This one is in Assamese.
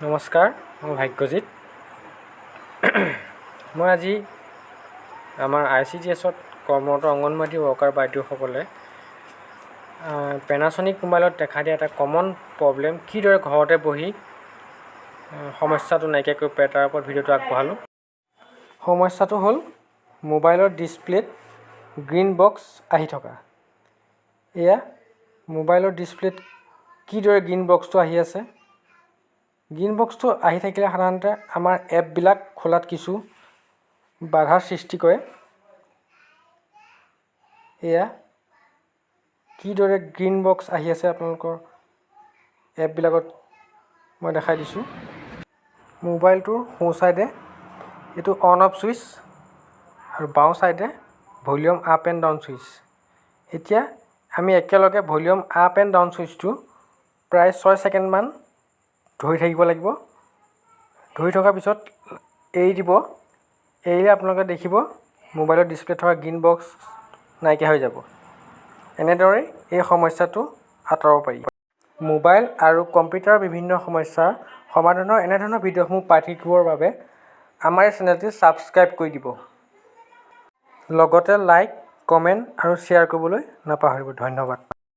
নমস্কাৰ, মই ভাগ্যজিত। মই আজি আমাৰ আইচিডিএছত কৰ্মৰত অংগনবাদী ৱৰ্কাৰ বাইদেউসকলে পেনাছনিক মোবাইলত দেখা দিয়া এটা কমন প্ৰব্লেম কিদৰে ঘৰতে বহি সমস্যাটো নাইকিয়া কৰিব পাৰে, তাৰ ওপৰত ভিডিঅ'টো আগবঢ়ালোঁ। সমস্যাটো হ'ল মোবাইলৰ ডিছপ্লেত গ্ৰীণ বক্স আহি থকা। এয়া মোবাইলৰ ডিছপ্লেত কিদৰে গ্ৰীণ বক্সটো আহি আছে। গ্ৰীণ বক্সটো আহি থাকিলে সাধাৰণতে আমাৰ এপবিলাক খোলাত কিছু বাধাৰ সৃষ্টি কৰে। এয়া কিদৰে গ্ৰীণ বক্স আহি আছে আপোনালোকৰ এপবিলাকত মই দেখাই দিছোঁ। মোবাইলটোৰ সোঁ ছাইডে এইটো অন অফ ছুইচ আৰু বাওঁ ছাইডে volume up and down switch. এতিয়া আমি একেলগে ভলিউম আপ এণ্ড ডাউন ছুইচটো প্ৰায় 6 ছেকেণ্ডমান ধৰি থাকিব লাগিব। ধৰি থকাৰ পিছত এৰি দিব। এৰিলে আপোনালোকে দেখিব মোবাইলৰ ডিছপ্লেত থকা গ্ৰীণ বক্স নাইকিয়া হৈ যাব। এনেদৰেই এই সমস্যাটো আঁতৰাব পাৰি। মোবাইল আৰু কম্পিউটাৰৰ বিভিন্ন সমস্যাৰ সমাধানৰ এনেধৰণৰ ভিডিঅ'সমূহ পাই থাকিবৰ বাবে আমাৰ এই চেনেলটি ছাবস্ক্ৰাইব কৰি দিব, লগতে লাইক, কমেণ্ট আৰু শ্বেয়াৰ কৰিবলৈ নাপাহৰিব। ধন্যবাদ।